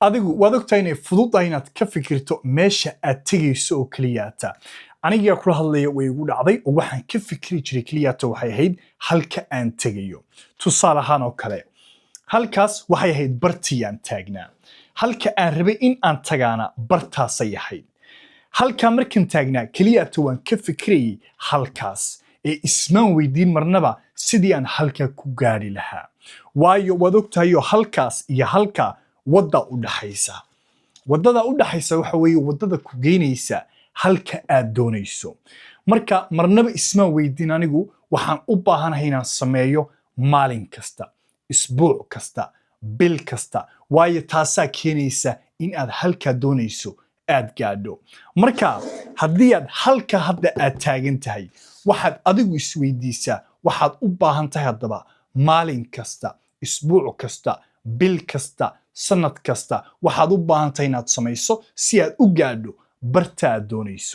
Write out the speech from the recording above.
Adigu waad ogtahay inay fududahay inaad ka fikirto meesha aad tegayso oo keliyaata. Anigaa kula hadlaya, way igu dhacday oo waxaan ka fikri jiray keliyaata waxay ahayd halka aan tegayo. Tusaale ahaan oo kale, halkaas waxay ahayd bartii aan taagnaa. Halka aan rabay in aan tagaana bartaasay ahayd. Halkaa markaan taagnaa, keliyaata waan ka fikirayay halkaas ee ismaan weydiin marnaba sidii aan halkaa ku gaari lahaa, waayo waad ogtahayoo halkaas iyo halkaa wadda u dhaxaysa. Waddada u dhaxaysa waxa weeye waddada ku geynaysa halka aad doonayso. Marka marnaba ismaan weydiin anigu waxaan u baahanahay inaan sameeyo maalin kasta, isbuuc kasta, bil kasta, waayo taasaa keenaysa in aad halkaa doonayso aad gaadho. Marka haddii aad halka hadda aad taagan tahay, waxaad adigu isweydiisaa waxaad u baahan tahay haddaba maalin kasta, isbuuc kasta, bil kasta, sanad kasta waxaad u baahan tahay inaad samayso si aad u gaadho barta aad doonayso.